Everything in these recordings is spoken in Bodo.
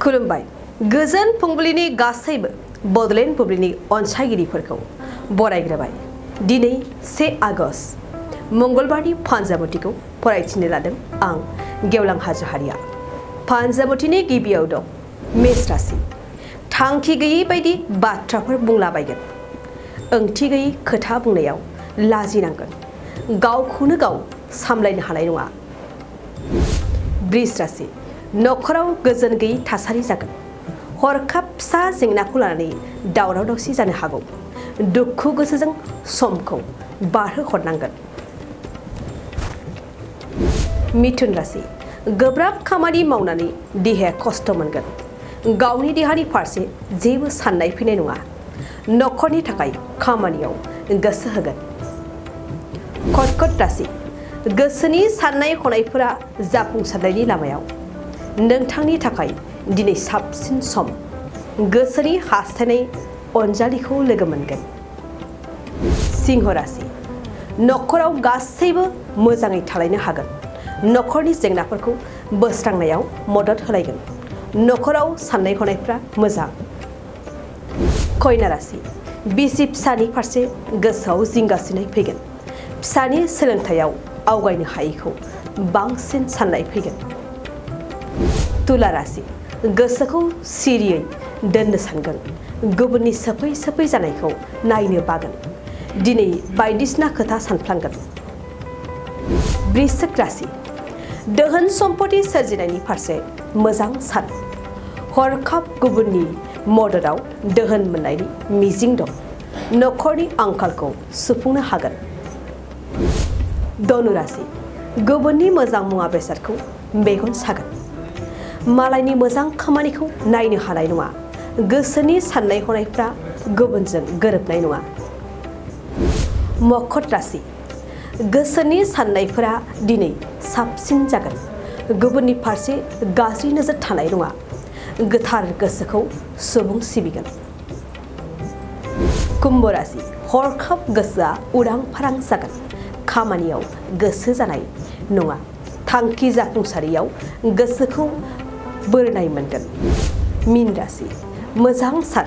खुलुमबाय गोजोन फुंबिलिनि गासैबो बडलेण्ड बुब्लिनि अनसायगिरिफोरखौ बरायग्रोबाय। दिनै 1 आगस्ट मंगलबारनि फानजामुथिखौ फरायथिनो लादों आं गेवलां हाजोहारिया। फानजामुथिनि गिबियाव दं मेष राशि। थांखि गैयै बायदि बाथ्राफोर बुंलाबायगोन। ओंथि गैयै खोथा बुंनायाव लाजिनांगोन। गावखौनो गाव सामलायनो हानाय नङा। वृष राशि। नखराव गोजोन गैयै थासारि जागोन। हरखाब फिसा जेंनाखौ लानानै दावराव दावसि जानो हागौ। दुखु गोसोजों समखौ बारहोहरनांगोन। मिथुन राशि। गोब्राब खामानि मावनानै देहाया खस्थ' मोनगोन। गावनि देहानि फारसे जेबो साननाय फैनाय नङा। नखरनि थाखाय खामानियाव गोसो होगोन। कर्कट राशि। गोसोनि साननाय हनायफोरा जाफुंसारनायनि लामायाव। नोंथांनि थाखाय दिनै साबसिन सम। गोसोनि हास्थायनाय अनजालिखौ लोगो मोनगोन। सिंह राशि। नखराव गासैबो मोजाङै थालायनो हागोन। नखरनि जेंनाफोरखौ बोस्रांनायाव मदद होलायगोन। नखराव साननाय हनायफ्रा मोजां। कन्या राशि। बिसि फिसानि फारसे गोसोआव जिंगासिनाय फैगोन। फिसानि सोलोंथायाव आवगायनो हायैखौ बांसिन साननाय फैगोन। तुला राशि। गोसोखौ सिरियै दोननो सानगोन। गुबुननि सोफै सोफै जानायखौ नायनो बागोन। दिनै बायदिसिना खोथा सानफ्लांगोन। वृश्चिक राशि। दोहोन सम्पति सोरजिनायनि फारसे मोजां सान। हरखाब गुबुननि मददाव दोहोन मोननायनि मिजिं दं। नखरनि आंखालखौ सुफुंनो हागोन। धनु राशि। गुबुननि मोजां मुवा बेसादखौ मेगन सागोन। मालायनि मोजां खामानिखौ नायनो हानाय नङा। गोसोनि साननाय हनायफ्रा गुबुनजों गोरोबनाय नङा। मकर राशि। गोसोनि साननायफोरा दिनै साबसिन जागोन। गुबुननि फारसे गाज्रि नोजोर थानाय नङा। गोथार गोसोखौ सुबुं सिबिगोन। कुम्भ राशि। हरखाब गोसोआ उरां फारां जागोन। खामानियाव गोसो जानाय नङा। थांखि जाफुंसारियाव गोसोखौ बोरनाय मोनगोन। मीन राशि। मोजां सान।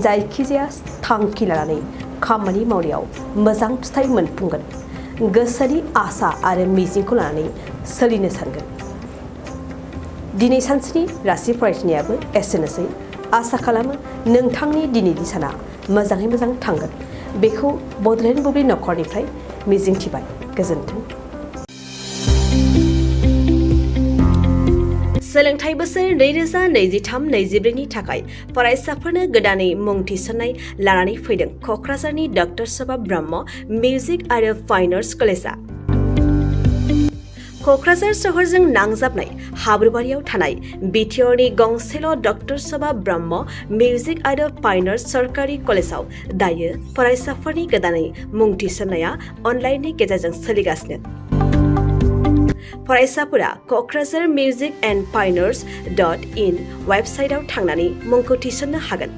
जायखिजाया थांखि लानानै खामानि मावनायाव मोजां फिथाइ मोनफुंगोन। गोसोनि आसा आरो मिजिंखौ लानानै सोलिनो सानगोन। दिनै सानसेनि राशि फरायथिनायाबो एसेनोसै। आसा खालामो नोंथांनि दिनैनि साना मोजाङै मोजां थांगोन। बेखौ बडलेण्ड बुब्लि नखरनिफ्राय मिजिंथिबाय। गोजोन्थों। सोलोंथाइ बोसोर 2023-24 नि थाखाय फरायसाफोरनो गोदानै मुं थिसननाय लानानै फैदों क'क्राझारनि डक्टर सभा ब्रह्म मिउजिक आरो फाइन आर्ट्स कलेजआ। क'क्राझार सहरजों नांजाबनाय हाब्रुबारियाव थानाय बिटिआरनि गंसेल' डक्टर सभा ब्रह्म मिउजिक आरो फाइन आर्ट्स सरकारि कलेजआव दायो फरायसाफोरनि गोदानै मुं थिसननाया अनलाइननि गेजेरजों सोलिगासिनो। फरायसाफोरा क'क्राझार मिउजिक एन्ड फाइन आर्ट्स.in वेबसाइटआव थांनानै मुंखौ थिसननो हागोन।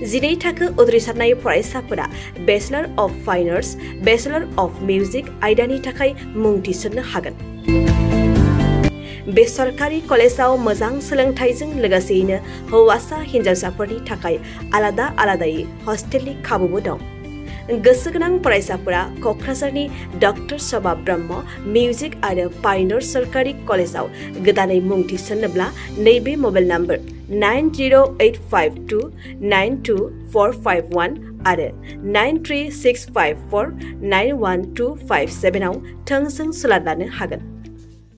12 थाखो उथ्रिसारनाय फरायसाफोरा bachelor of fine arts, bachelor of music आयदानि थाखाय मुं थिसननो हागोन। बे सरकारि कलेजआव मोजां सोलोंथाइजों लोगोसेयैनो हौवासा हिन्जावसाफोरनि थाखाय आलादा आलादायै हस्टेलनि खाबुबो दं। गोसो गोनां फरायसाफोरा क'क्राझारनि डक्टर सभा ब्रह्म मिउजिक आरो फाइन आर्ट्स सरकारि कलेजआव गोदानै मुं थिसन्नोब्ला नैबे मबाइल नम्बर 9085292451 आरो 9365491257 आव थोंजों सुलाद लानो हागोन।